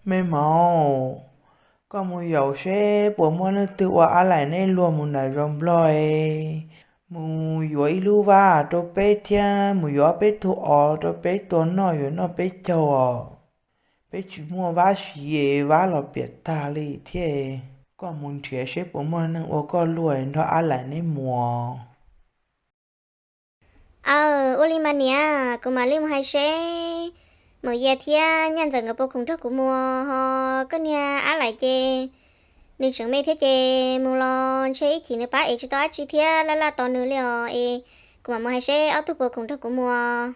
Me Maum, koj mus yaum seb puas muaj leej twg ua ab laim neb luag mus nram zos Nplog, mus yuav ib lub vab rau peb thiab mus yuav peb tug os rau peb tua noj yuav noj peb caug os. Peb tsis muaj vab siv, vab los piam tag li thiab. Koj mus nrhiav seb puas muaj neeg ua koj luag nrog ab laim neb mus. Aw, ua li mas niam, kuv mam li mus hais seb Maum Yia thiab Nyaj Ntxawm nkawd puas khoom nrog kuv mus ho. Koj niag ab laim ces nws tseem me thiab ces mus los ntshe ib chim nws pab ev tsis tau dab tsi thiab laj laj tos nws li os es kuv mam mus hais seb ob tug puas khoom nrog kuv mus.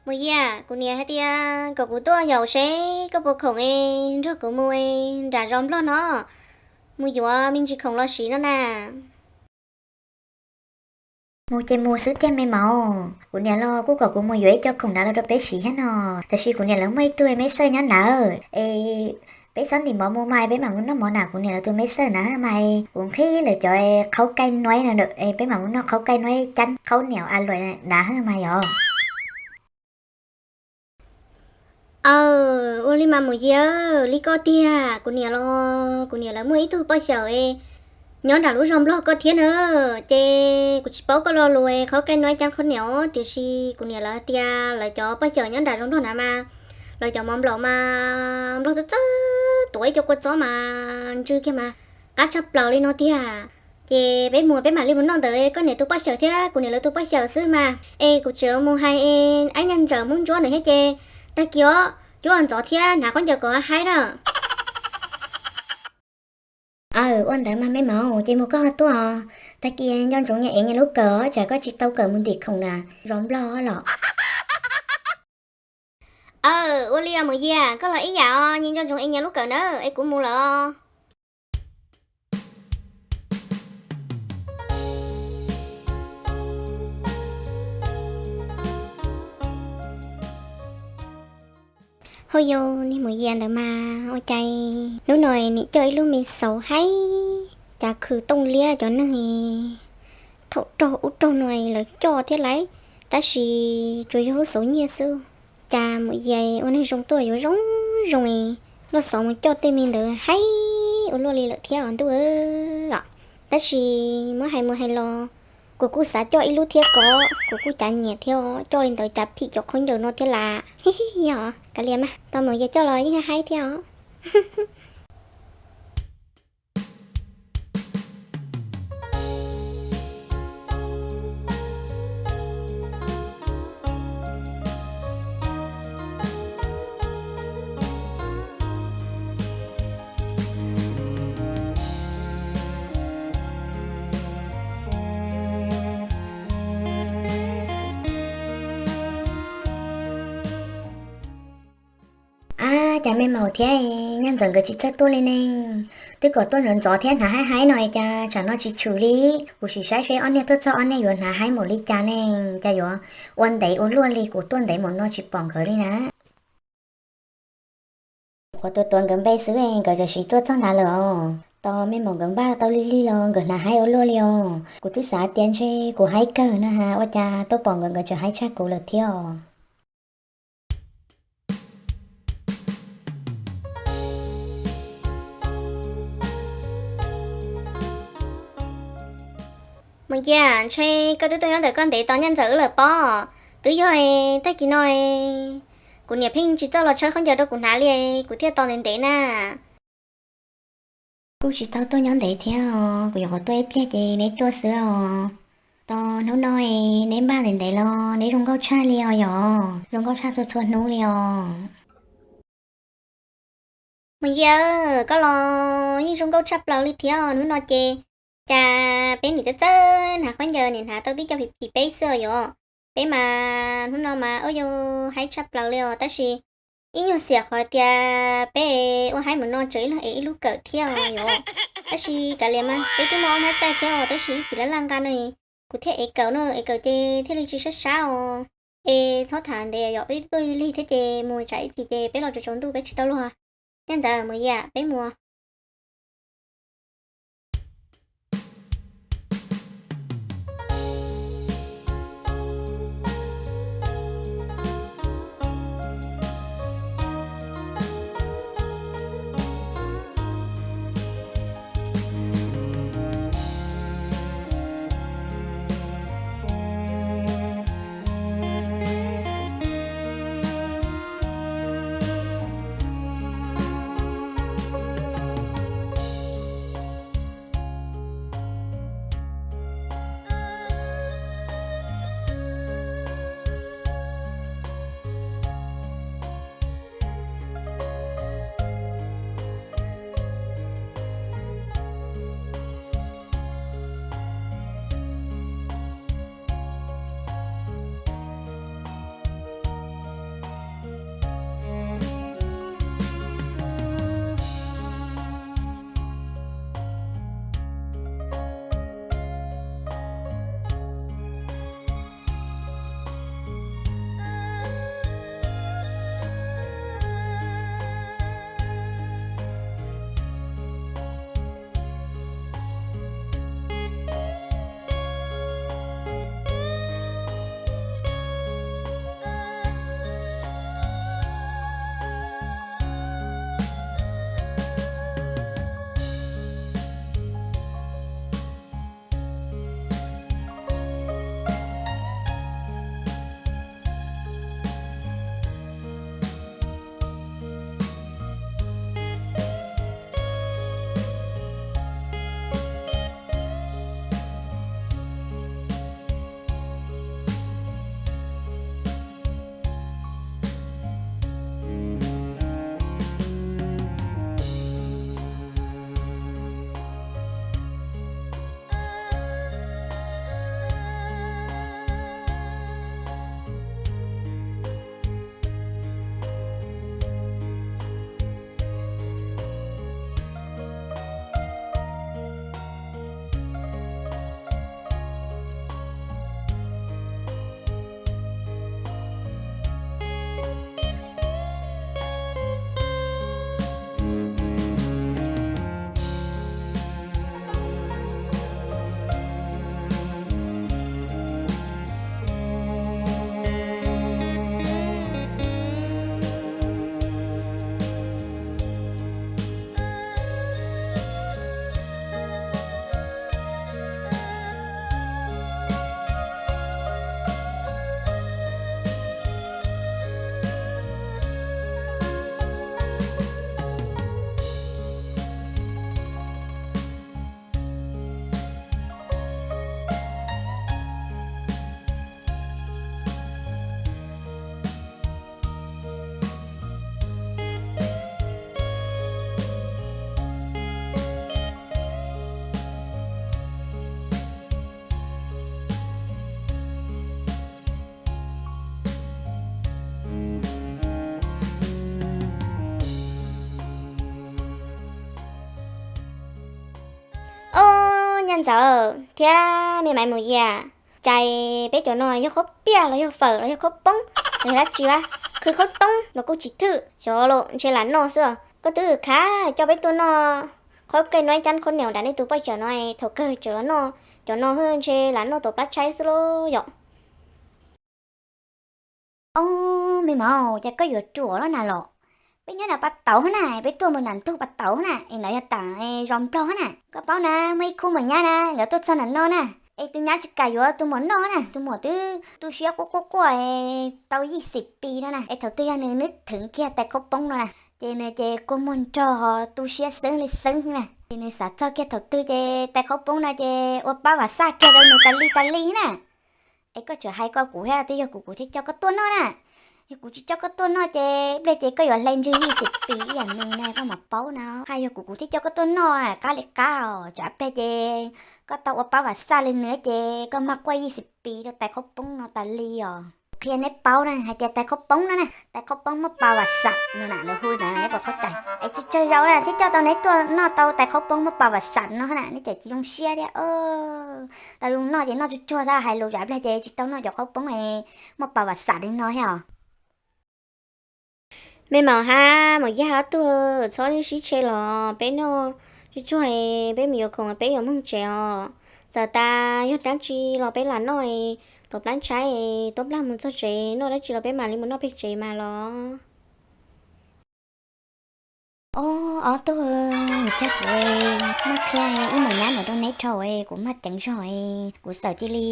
Maum Yia, kuv niam hais tias kom kuv tuaj yaum seb koj puas khoom es nrog kuv mus nram zos Nplog no, mus yuav me ntsis khoom los siv no na. Mus ces mus xwb tiag me Maum, kuv niam los kuj kom kuv mus yuav ib co khoom hnav los rau peb siv thiab no, tiam sis kuv niam lawv muaj ib tug me xawj nyob nrad es peb txhob ntim mov mus mas peb mam mus noj mov nram kuv niam lawv tus me xawj na mas kuv nqhis lawv cov qhaub kaij nuaib no, peb mam mus noj qhaub kaij nuaib cab qhaub niam a luam nrad mas yog. Aw, ua li mas Maum Yia, li koj tiag, kuv niam los kuv niam lawv muaj ib tug poj xyaum nyob nram lub zos Nplog koj thiab na, ces kuv tsis paub koj lo lus qhaub kaij nuaib cab qhaub niam, tiam sis kuv niam lawv tias lawv cov poj xyaum nyob nram zos Nplog na mas lawv cov mov nplaum mas nplog txawj txawj tuav ib co kua txob mas ntsw kiag mas qab tshaj plaws li no tiag. Ces peb mus peb mam li mus noj ntawm koj niam tus poj xyaum thiab kuv niam lawv tus poj xyaum xwb mas es kuv tseem mus hais es ab Nyaj Ntxawm Hmoob Ntsuab nws thiab ces tag kis os cuab ntxov thiab hnav khaub ncaws kom haib na. Aw, ua ntawd mas me Maum ces mus koj ho tuaj os, tag kis nco ntsoov nyias ev nyias lub kawm os, tsam koj tsis tau kawm mus ntim khoom nram zos Nplog los. Aw, ua li os Maum Yia, koj los ib yam os, nyias nco ntsoov ev nyias lub kawm na, es kuv mus lawm os. Hauj yau, niag Maum Yia ntawd mas ua cas hnub no nim coj ib lub me xauv haib, cas khwv tooj liab cov neeg thaum raug ub raug no lawv coj thiab lauj, tab sis tsuas yog lub xauv nyiaj xwb. Cas Maum Yia ua neeg zoo tuaj yuav zoo zoo es loj xauv mus coj tej me ntawd haib ua luaj li lawm thiab os ntuj os. Tab sis muab hais mus hais los kuv kuj xav coj ib lub thiab ko, kuv kuj cav nyiam thiab os, coj li ntawd cav phim cov khaub ncaws no thiab las. Yog, kav liam mas, tau Maum Yia coj los yeej haib thiab os. Ab, cas me Maum thiab Nyaj Ntxawm nkawd tsis txawj tuaj li ne? Twb kom tuaj ntxov ntxov thiab hnav haib haib no cas tsam no tsis tshwm li. Kuv sim saib seb ob niag tuaj txog ob niag yuav hnav haib npaum li cas ne, cas yuav ua ntev ua luaj li, kuv tuaj ntev npaum no tsis pom nkawd li na. Qhuav tuav tuav nkawd npe xwb nkawd tam sim tuaj txog nrad lawm os. Tos me Maum nkawd npaj tau lig lig los nkawd hnav haib ua luaj li os. Kuv twb xav tias ntshe kuv haib kawg no ha, ua cas tuaj pom nkawd nkawd tseem haib tshaj kuv lawm thiab os. Maum Yia, ntshe koj twb tuaj nyob ntawm koj ntev tos Nyaj Ntxawm wb lawm pob. Twb yog tag kis no kuv niam pheej tsis txawj los tshawb khaub ncaws rau kuv hnav li, kuv thiaj tos ntev ntev na. Kuj tsis tau tuaj nyob ntev thiab os, kuv nyuam qhuav tuaj ib pliag ces neb tuaj xwb os. Tos hnub no es neb npaj ntev ntev los neb zoo nkauj tshaj li os yom, zoo nkauj tshaj txhua txhua hnub li os. Maum Yia, koj los yeej zoo nkauj tshaj plaws li thiab os. Hnub no ces cas peb nim txawj txawj hnav khaub ncaws, nim hnav tau tib co phim phim peb xwb os yom. Peb mas hnub no mas ua yus haib tshaj plaws li os, tab sis Ib nyuag xiam qhov tias peb ua haib mus no tseem ib leeg ev ib lub kawm thiab os yom. Tab sis kav liam mas, peb twb muaj ob hnab txaij thiab os, tab sis ib chim laj laj nqa no, kuv thiaj ev kawm no, ev kawm ces thiaj li tsis sab sab os. Es txhob tham ntev yom, peb tuaj lig lig thiab ces mus tsam ib chim ces peb los tsaus tsaus ntuj peb tsis tau luag. Nyab Ntxawm, Maum Yam, peb mus. Ob, Nyab Ntxawm thiab me Maiv Mus Yam, cas peb cov no yog khaub piaj los yog fawm los yog khaub poob los yog dab tsi a? Khwv khaub poob los kuj tsis thwm, xyov los ntshe lam noj xwb os. Koj twb khav coj peb tuaj noj khaub kej no ib cab khaub niam nram nej tus poj cawm no, thaum kawg tseem los noj cov no, ntshe lam noj tom plab tshaib xwb lauj yom. Ob, me Maiv, cas koj yuav ruam los na los? Peb nyob nram pas tauv na, peb tuaj mus nram ntug pas tauv na, es ntawd yog tam zos Nplog na. Koj paub na, muaj ib khub maum nyab na, nkawd tuaj txog nram no na, es tus nyab tsis kam yuav tus muam noj na, tus muam twb tu siab quaj quaj quaj tau yim xim pis no na, es thaum twg yog nws nws theev kiag tais khaub poob no na, ces nws ces kua muag nrog tu siab xeeb li xeeb na, ces nws xav txog kiag thaum twg ces tais khaub poob no ces ua paub vam xaj kiag rau nws tas li tas li na. Es koj tseem hais koj kuv thiab, twb yog kuv kuv thiaj coj koj tuaj noj na. Yog kuv tsis coj koj tuaj noj ces ib pliag ces koj yuav hle ntswg yim xim pis ib yam nws na, koj mam paub na. Hais yog kuv kuv thiaj coj koj tuaj noj, qab li qab os, tsam pliag ces koj tau ua paub vam xaj li nws ces koj mag quaj yim xim pis rau tais khaub poob no tas li os. Qhia neb paub na hais tias tais qhaub poob no na, tais qhaub poob muaj pa vas xam no na, lawv hu na, neb puas txhob cais? Es tsis tsawg zaus na thiab coj tau neb tuaj noj tau tais qhaub poob muaj pa vas xam no na, neb cem tsis zoo siab thiab. Tau zoo noj ces noj tsuag tsuag, hais lus zam plag ces tsis tau noj cov qhaub poob muaj pa vas xam li no thiab os. Me maum hab maum yaj ob tug, txhob sib tshe los peb noj tsuag tsuag, peb mus yuav khoom peb yuav moog tsev os. Txawm tas yog dlaab tsi los peb lam noj, tom plab ntshaib, tuab nplag mus txog tsev, noj dlaab tsi los peb mam li mus noj peg tsev mas los. Ob tug, nws coj kuv noj qhia ib mos nyab ntawm rau neb dhau, kuv maj ceev zog, kuv txawm cia li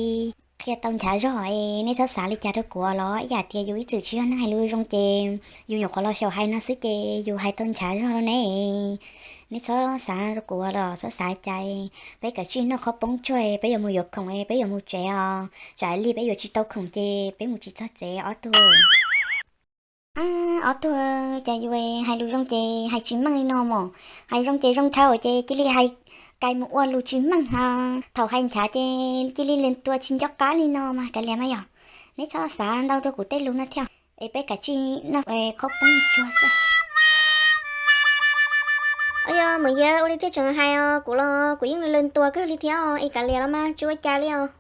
qhia tau nchav zog, neb txhob xav li cas rau kuv los, ib yam tias yus ib txwm tsis yog neeg hais lus zoo ces yus nyuam qhuav los xyaum hais no xwb ces yus hais tau nchav zog rau neb. Neb txhob xav rau kuv los txhob xav cas, peb kav tsij noj qhaub poob tsuag, peb yuav mus yuav khoom, peb yuav mus tsev os, tsam li peb yuav tsis tau khoom ces peb mus tsis txog tsev ob tug. Ob tug, cas yus hais lus zoo ces hais tsis meej li no mog, hais zoo ces zoo dhau ces cia li hais kais mus ua lus tsis meej, thaum hais nchav ces cia li lwg tua tsis nco qab li no mas kav liam mas yog. Neb txhob xav ntau rau kuv tej lus no thiab, es peb kav tsij noj qhaub poob tsuag xwb. Yog maum yaj ua li thiaj tseem hais os, kuv los kuv yeej lwg tua kawg li thiab os, es kav liam los mas tsis ua cas li os.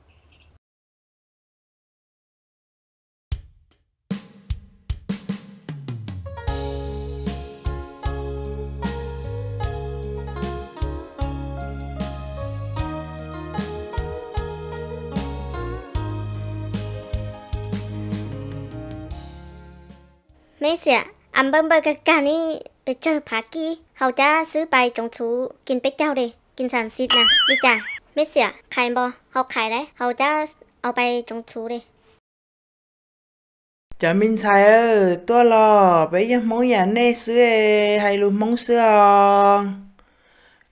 Meb xiam, a npawj npawj kag kag ne, pes tsawg phav kib, haus cab xwb pais tsoov txhuv kis peb caug de, kis ntxham xis na li cas? Meb xiam qhais npo, haus qhais lawm haus cab, haus pais tsoov txhuv de. Cov me ntxhais, tuaj los peb yog Hmoob yam nej xwb, hais lus Hmoob xwb os.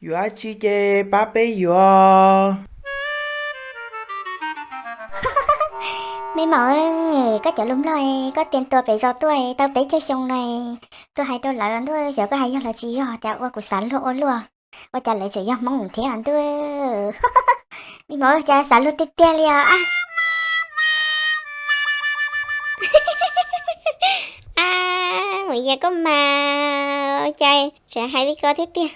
Yuav dab tsi ces pab peb yuav. Me maum, koj cov lus Nplog koj tias tua pem zos tuaj tau peb caug xyoo no, tuaj hais rau lawv ntuj, xyov koj hais yog los tsis yog, cas ua kuv xav luag ua luaj, ua cas lawv tseem yog Hmoob thiab ntuj. Me maum, cas xav luag tiag tiag li os. A, maum yaj koj mas, cas tseem hais li ko thiab tiag.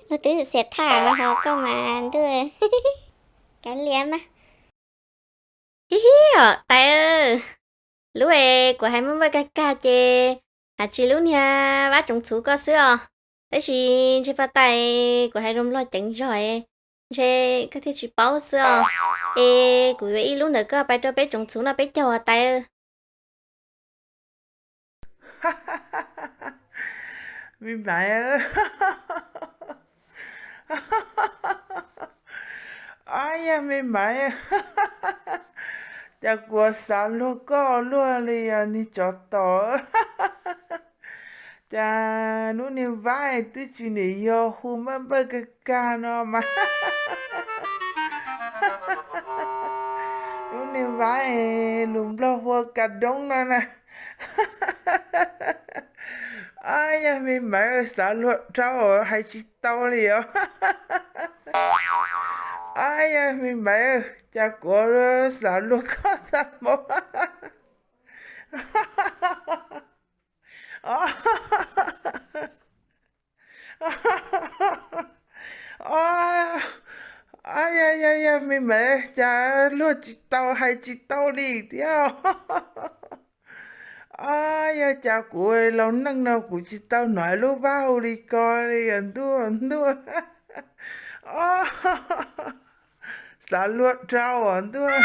Luag twb xiam thaj los ho koj mas ntuj. Kav liam mas. Hib hib os tais, lub es kuv hais npawj npawj kag kag ces hais tsis lub niag vab tsoov txhuv koj xwb os. Tab sis ntshe pab tais kuv hais lus Nplog ceev zog, ntshe koj thiaj tsis paub xwb os. Es kuv yuav ib lub ntawm koj pais rau peb tsoov txhuv noj peb caug os tais. Me Maiv, ab yog me Maiv, cas kuv xav luag koj luaj li os niag tsov tom. Cas lub niag vab twb tsis nim yog hu npawj npawj kag kag no mas. Lub niag vab lus Nplog hu ua kas doob no na. Ab yog me Maiv, xav luag dhau hais tsis tau li os. Ab yog me Maiv, cas kuv xav luag koj tag npaum. Ab yog yog yog me Maiv, cas luag tsis tau hais tsis tau li thiab. Ab yog cas kuv laus neej no kuv tsis tau hnov lub vab hu li ko li os ntuj ntuj. Xav luag dhau os ntuj.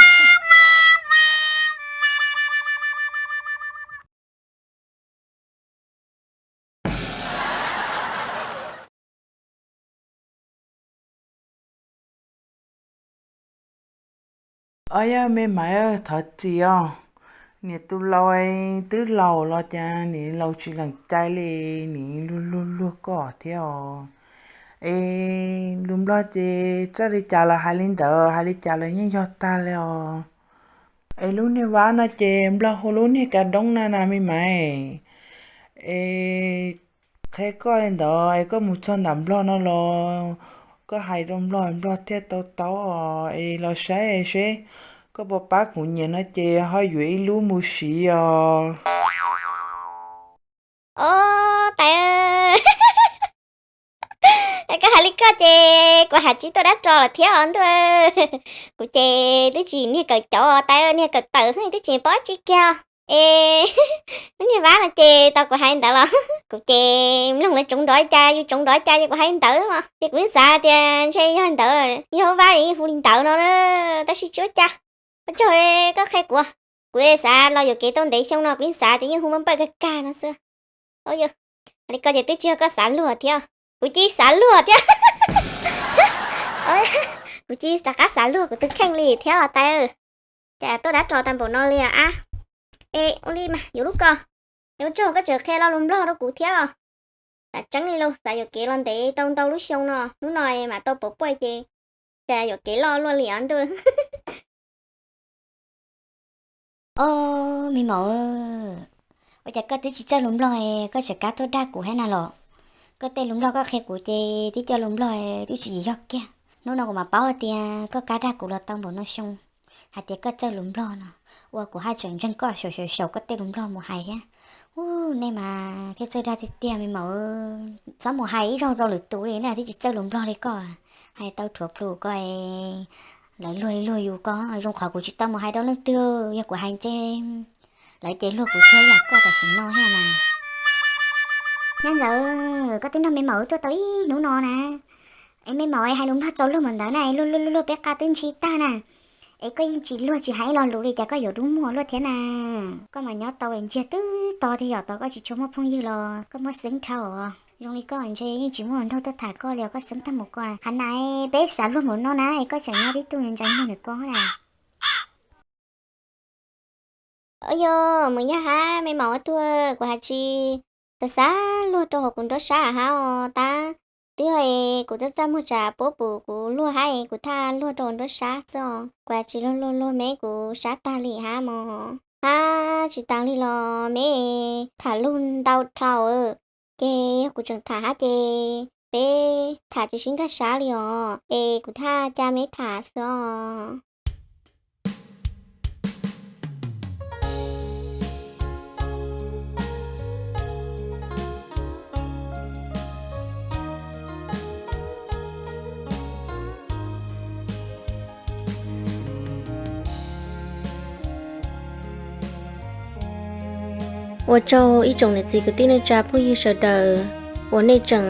Ob yog me Maiv, thov txim os. Niam tus laus twb laus los cas nim laus tsis lees cai li, nim luag luag luag koj thiab os. Es lus Nplog ces txawj li cas los hais li ntawd, hais li cas los yeej yog tag li os. Es lub niag vab no ces Nplog hu lub niag kas doob na na me Maiv. Es qhia koj li ntawd es koj mus txog ntawm Nplog no los koj hais rau Nplog, Nplog thiaj tau taub os. Es los saib seb Koj puas pab kuv nyiam no ces ho yuav ib lub mus siv os. Os, Tais, koj hais li koj ces kuv hais tsis tuaj dab tsi lawm thiab os ntuj. Kuv ces twb tsis niag kawm cauv, Tais, niag kawm tawm twb tsis paub tsis kiag. Es lub niag vab no ces tau kuv hais ntawd los kuv ces mloog lawv tsoov nrov cas yus tsoov nrov cas ces kuv hais ntawd mas ces kuv xav tias ntshe yog ntawd, yog vab hu li ntawd no, tab sis tsis ua cas. Ua tsaug koj qhia kuv, kuv xav los yuam kev tau ntev xyoo no kuv yeej xav tias yeej hu npaj npaj kag kag no xwb. Li koj ces twb tsis yog koj xav luag thiab, kuv cia xav luag thiab. Kuv cia rov qab xav luag kuv tus kheej li thiab Tais. Cas tuaj dab tsi tag npaum no li a? Es ua li mas yuav lub ko. Es ua tsaug koj tseem qhia lo lus Nplog rau kuv thiab. Xav tseeb li los xav yuam kev los ntev tau ntau lub xyoo no, hnub no mam tau pov puaj ces cas yuam kev loj luaj li os ntuj. Os, me maum, ua cas koj twb tsis txawj lus Nplog es koj tseem kav tuaj dag kuv thiab na los? Koj tej lus Nplog koj qhia kuv ces twb coj lus Nplog twb tsis yog kiag. Hnub no kuv mam paub tias koj kav dag kuv los tau npaum no xyoo, hais tias koj txawj lus Nplog no, ua kuv haj tseem ntseeg koj xyaum xyaum xyaum koj tej lus Nplog mus hais thiab. Ub, nej mas thiaj txawj dag tiag tiag me maum. Txhob mus hais ib zaug rau lwm tus li, nej twb tsis txawj lus Nplog li koj. Hais tau rhuav plhus koj, lawv luag li luag yus ko. Zoo qhov kuv tsis tau mus hais rau leej twg, yog kuv hais ntshe lawv ces luag kuv thiab yam koj tam sim no thiab mas. Nyab Ntxawm, koj twb nrog me maum tuaj tau ib hnub no na, es me maum hais lus Nplog txaus luag npaum ntawd na, luag luag luag peb qab twb ntshis tag na, es koj yeej tsis luag tsis hais ib lo lus li cas koj yuav dub muag luaj thiab na. Koj mas nyob tau ntsiag twb to tiag, yog tau koj tsis tshua muaj phooj ywg los koj muab xeeb dhau os. Zoo li koj ntshe yeej tsis muaj hluas nraug tuaj tham koj li os, koj xeeb tag mus koj. Qhov na peb xav luag npaum no na es koj tseem nyob tib tug ntsia muag nws koj na. Yog mus yog hab me maum ua tuag, kuv has tsis xav xav luag rau hauv kuv nruab sab hab os tab. Twb yog es kuv txaj txaj muag tsam puab pum kuv luag hab es kuv thaj luag rau hauv nruab sab xwb os. Kuv has tsis luag luag luag me kuv sab tag li hab mog. Hab tsis tas li los me tham luag ntau dhau, ces yog kuv tseem tham hab ces peb tham tsis sib nkag sab li os, es kuv thaj ca me tham xwb os. Ua tsaug ib tsoom niam txiv kwv tij neej tsa phooj ywg sawv daws uas nej tseem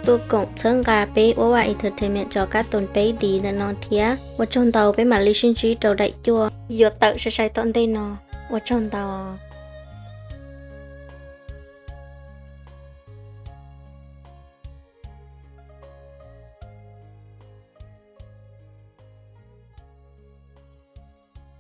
tuaj koom txhawb nqa peb Uab Vaj Entertainment cov kab toos peb di ntawm no thiab. Ua tsaug ntau, peb mam li sib ntsib rau daim cuaj yuav tawm sai sai tom ntej no. Ua tsaug ntau.